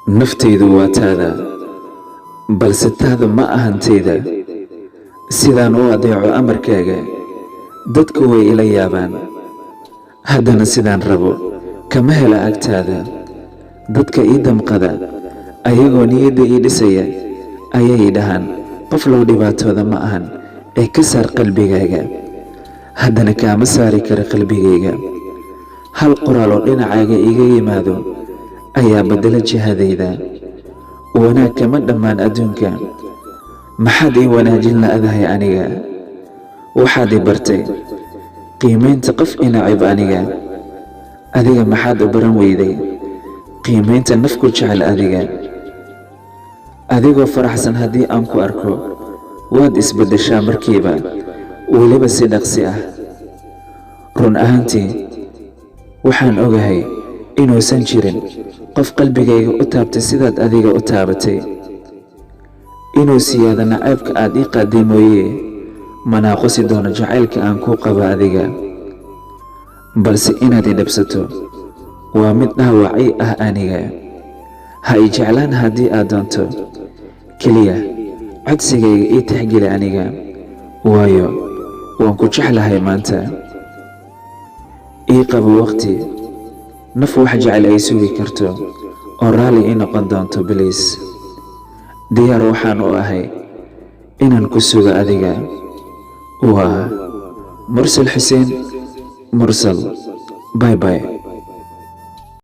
Naftaydu waa taada, balse taada ma ahan tayda. Sidaan u adeeco amarkaaga, dadku way ila yaabaan. Haddana sidaan rabo kama hela agtaada. Dadka ii damqada, ayagoo niyadda ii dhisaya, ayay dhahaan, "Qof loo dhibaatooda ma ahan ee ka saar qalbigaaga." Haddana kaama saari kara qalbigayga. Hal qoraal oo dhinacaaga iiga yimaado ayaa beddela jihadayda. Wanaag kama dhammaan adduunka. Maxaad ii wanaajin la'dahay aniga? Waxaad i bartay qiimaynta qof i nacib aniga. Adiga maxaad u baran weyday qiimaynta naf ku jecel adiga? Adigoo faraxsan haddii aan ku arko, waad isbeddeshaa markiiba, weliba si dhaqsi ah. Run ahaantii, waxaan ogahay inuusan jirin qof qalbigayga u taabtay sidaad adiga u taabatay. Inuu siyaado nacaybka aad ii qaaday mooyee, manaaqusi doono jacaylka aan kuu qabo adiga. Balse inaad i dhibsato waa mid dhaawac ii ah aniga. Ha i jeclaan haddii aad doonto, keliya codsigayga ii tixgeli aniga, waayo waan ku jeclahay maanta. Ii qabo waqti naf wax jecel ay sugi karto oo raalli ii noqon doonto, please. Diyaar waxaan u ahay inaan ku sugo adiga. Waa Mursal Xuseen Mursal. Bye bye.